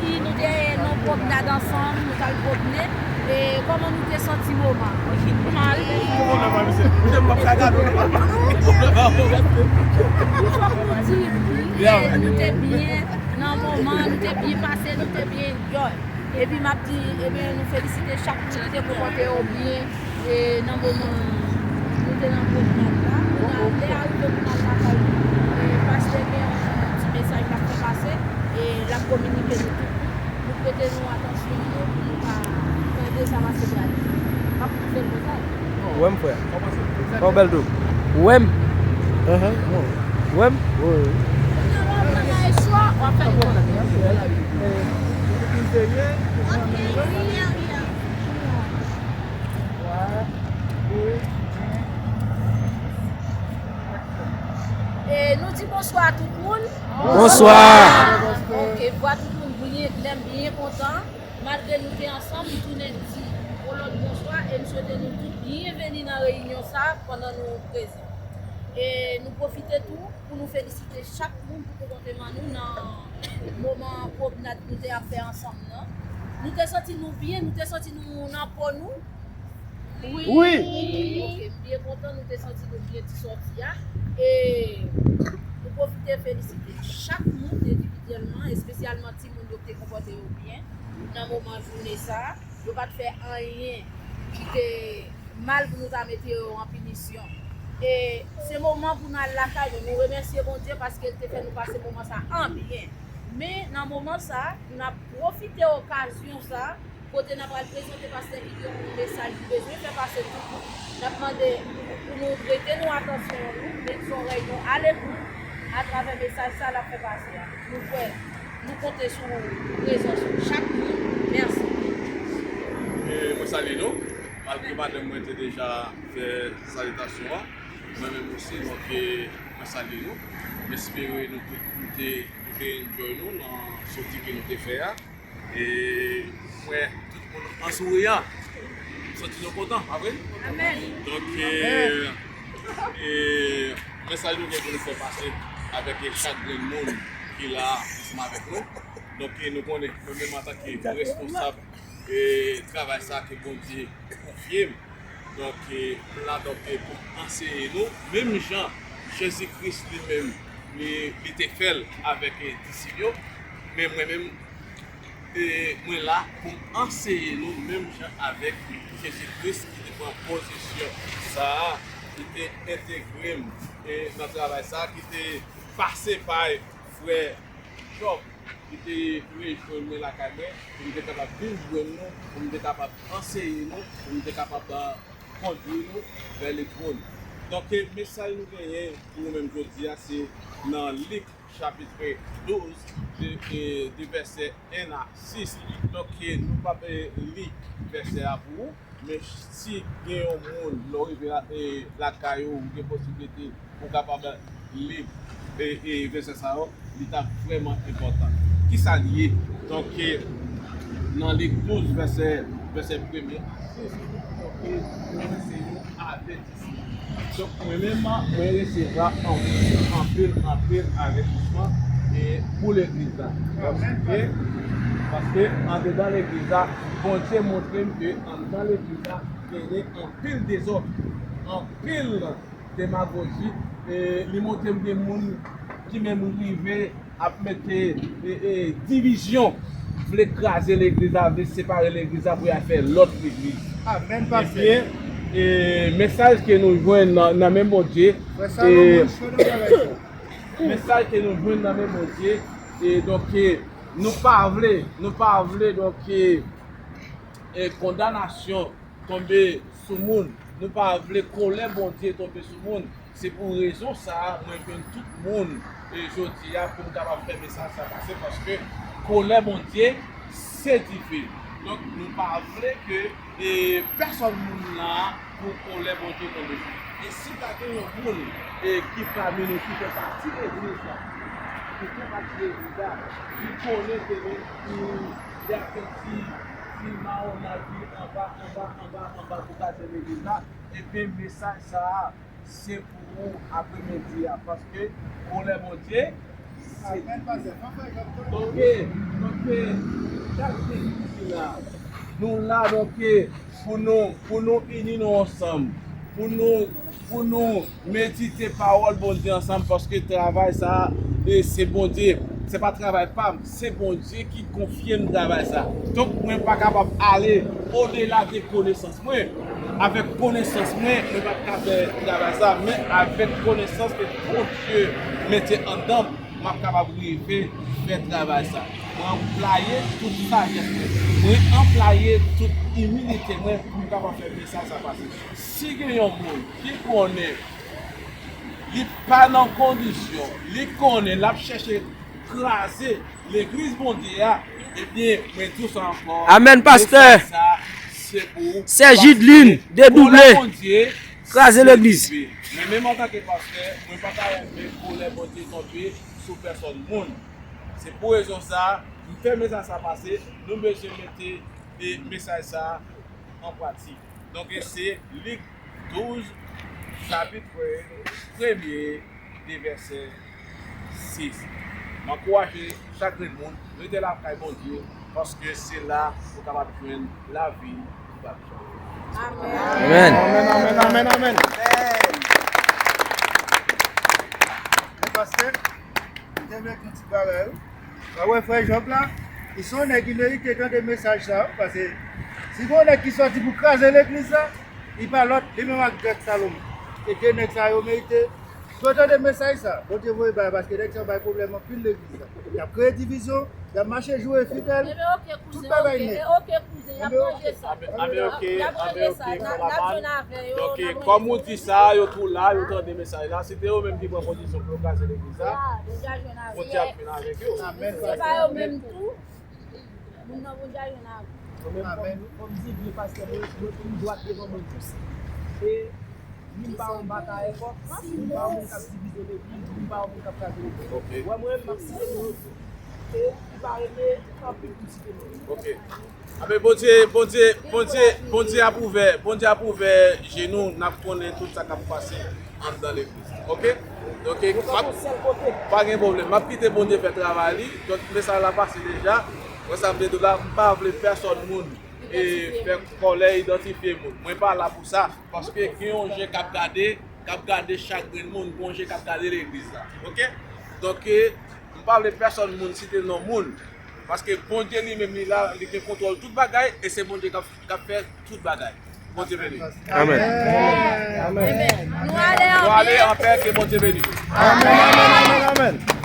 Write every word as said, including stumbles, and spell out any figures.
Si nou te nan pwomnad ansanm, nou t al pwomne, e kòman nou te santi moman? Ou mal? Fòk nou di wi, nou te byen nan moman, nou te byen pase, nou te byen enjoy. Epi m ap di, ebyen, nou felisite chak moun ki te konpòte yo byen, e nan moman nou te nan pwomnad la. Kounye a, lè a rive pou n al lakay nou, e pastè gen yon ti mesaj l ap fè pase, e l ap kominike nou tout. Nou prete nou atansyon nou pou nou ka tande sa pase prale. M ap pouse l konsa. Ou wè m, frè? Ou bèl tou. Ou wè m? Ou wè m? Wi, wi. E nou di bonswa a tout moun. Bonswa. Ok, vwa tout moun byen klè, m byen kontan. Malgre nou te ansanm, m tounen di yon lòt bonswa e m swete nou tout byenveni nan reyinyon sa a pandan nou prezan. E nou pwofite tou pou nou felisite chak moun pou konpòteman nou nan moman pwomnad nou te ap fè ansanm nan. Nou te santi nou byen, nou te santi nou nan po nou. Wi. Ok, m byen kontan nou te santi nou byen ti sòti a. E nou pwofite felisite chak moun endividyèlman, espesyalman timoun yo ki te konpòte yo byen nan moman jounen sa a. Yo pa t fè anyen ki te mal pou nou ta mete yo an pinisyon. E se moman pou n al lakay nou. Nou remèsye Bondye paske l te fè nou pase moman sa a an byen. Men nan moman sa a, n ap pwofite okazyon sa a, kote n ap al prezante pastè ki gen yon mesaj li bezwen fè pase tout moun. N ap mande pou nou prete nou atansyon nou, met zòrèy nou alekout atravè mesaj sa l ap fè pase a. Nou kwè, nou konte sou prezans chak moun. Mèsi. E mwen salye nou. Malgre madanm mwen te deja fè salitasyon an, mwen menm osi, donk, e, mwen salye nou. M espere nou tout, nou te, nou te enjoy nou nan soti ke nou te fè a. E m wè tout moun an souriyan. M santi nou kontan, pa vre? Amèn. Donk, e, e, mesaj nou gen pou nou fè pase avèk chak grenn moun ki la ansanm avèk nou. Donk, e, nou konnen, mwen menm antanke responsab, e, travay sa ke Bondye konfye m. Donk, e, m la, donk, e, pou anseye nou, menm jan Jezi Kris li menm, li, li te fè l avèk, e, disip yo, men mwen menm, e, mwen la pou m anseye nou, menm jan avèk Jezi Kris ki te pran pozisyon sa a, ki te entegre m, e, nan travay sa a, ki te pase pa frè Jòb, ki te rejwenn mwen lakay mwen, pou m te kapab vin jwenn nou, pou m te kapab anseye nou, pou m te kapab, a, kondui nou vè letwòn. Donk, e, mesaj nou genyen pou nou menm jodi a, se nan Lik chapit douz, de, e, de vèsè en a sis. Donk, e, nou p ap, e, li vèsè a pou ou, men si gen yon moun, lè w rive la, e, lakay ou, ou gen posiblite ou kapab li, e, e, vèsè sa yo, li t ap vrèman enpòtan. Kisa l ye? Donk, e, nan Lik douz, vèsè, vèsè premye a sis, donk, e, nou wè se yon avètisman. Donk, mwen menm, mwen resevwa anpil, anpil, anpil avètisman, e, pou legliz la. Paske, paske andedan legliz la, Bondye montre m ke anndan legliz la, genyen anpil dezòd, anpil demagoji, e li montre m gen moun ki menm rive ap mete, e, e, divizyon, vle kraze legliz la, vle separe legliz la pou y al fè lòt legliz. Amèn, pastè. Ebyen, e, mesaj ke nou jwenn nan, nan men Bondye, Frè Salomon, e, cho nan bagay sa. Mesaj ke nou jwenn nan men Bondye, e donk, e, nou pa vle, nou pa vle, donk, e, e, kondanasyon tonbe sou moun. Nou pa vle kolè Bondye tonbe sou moun. Se pou rezon sa a, mwen jwenn tout moun, e, jodi a pou m kapab fè mesaj sa pase, paske kolè Bondye se dife. Donk, nou pa vle ke, e, pèsòn moun la pou kolè Bondye tonbe sou li. E si ta gen yon moun, e, ki pami nou ki fè pati legliz la, ki fè pati legliz la, ki konnen ke li, li, li ap fè ti, ti mawonaj li anba, anba, anba, anba pou kraze legliz la, ebyen, mesaj sa a, se pou ou apremidi a, paske kolè Bondye Donke, donke, chak moun ki la, nou la, donke, pou nou, pou nou ini nou ansanm, pou nou, pou nou medite pawòl Bondye ansanm, paske travay sa a, e, se Bondye. Se pa travay pa m, se Bondye ki konfye m travay sa a. Donk, mwen pa kapab ale odela de konesans mwen. Avèk konesans mwen, mwen pa t ka fè travay sa a, men avèk konesans ke Bondye mete anndan m, m ap kapab rive fè travay sa. Mwen anplwaye tout sajès mwen. Mwen anplwaye tout imilite mwen pou m kapab fè mesaj sa pase. Si gen yon moun ki konnen li pa nan kondisyon, li konnen l ap chèche kraze legliz Bondye a, ebyen, mwen di w sa ankò. Amèn, pastè. Mesaj sa, se pou Sè Jidlin, dedouble. Kolè Bondye, kraze legliz. Men menm antanke pastè, mwen pa ta renmen kolè Bondye tonbe sou pèsòn moun. Se pou rezon sa, m fè mesaj sa pase, nou bezwen mete, e, mesaj sa an pratik. Donk, e se Lik douz, chapit premye, de vèsè sis. M ankouraje chak grenn moun, rete lakay Bondye, paske se la ou kapab jwenn lavi ki pa p chanje. Amèn. Amèn, amèn, amèn, amèn. Men pastè, m te vle di yon ti bagay, wi. Ou wè frè Jòb la, li se yon nèg ki merite tande mesaj sa, wi, paske si gen yon nèg ki sòti pou kraze legliz la, li pa lòt, li menm ak Grèk Salomon. E de nèg sa yo merite yo tande mesaj sa Bondye voye ba yo, paske nèg sa yo bay pwoblèm anpil legliz la. Y ap kreye divizyon, y ap mache joure fidèl, tout bagay nèt. Anben, oke, anben, oke, frè Laman. Donk, kòm ou di sa, yo tou la, yo tande mesaj la. Si te yo menm ki pran pozisyon pou yo kraze legliz la, Bondye ap vin avèk yo. Amèn. Se pa yo menm tou, moun nan Bondye a jwenn avè. Mwen menm, kòm, kòm di vye pastè, mwen, mwen, m dwat devan mwen konsa. E ni m pa yon batayè kòk, ni m pa yon moun k ap divize legliz, ni m pa yon moun k ap kraze legliz. Ok. Wè mwen, m ap site non yo tou. E ki pa renmen, tanpri pou m site non yo. Ok. Amen. Bondye, Bondye, Bondye, Bondye ap ouvè, Bondye ap ouvè je nou, n ap konnen tout sa k ap pase anndan legliz. Ok? Donk, e, m ap, pa gen pwoblèm. M ap kite Bondye fè travay li. Donk, mesaj la pase deja. Mwen sa m te di w la, m pa vle pèsòn moun, e, fè kòlè, idantifye moun. Mwen pa la pou sa. Paske gen yon je k ap gade, k ap gade chak grenn moun, gen yon je k ap gade legliz la. Ok? Donk, e, m pa vle pèsòn moun site non moun. Paske Bondye li menm li la, li gen kontwòl tout bagay, e se Bondye k ap, k ap fè tout bagay. Bondye beni. Amèn. Amèn. Nou ale anpè, ke Bondye beni. Amèn, amèn, amèn, amèn.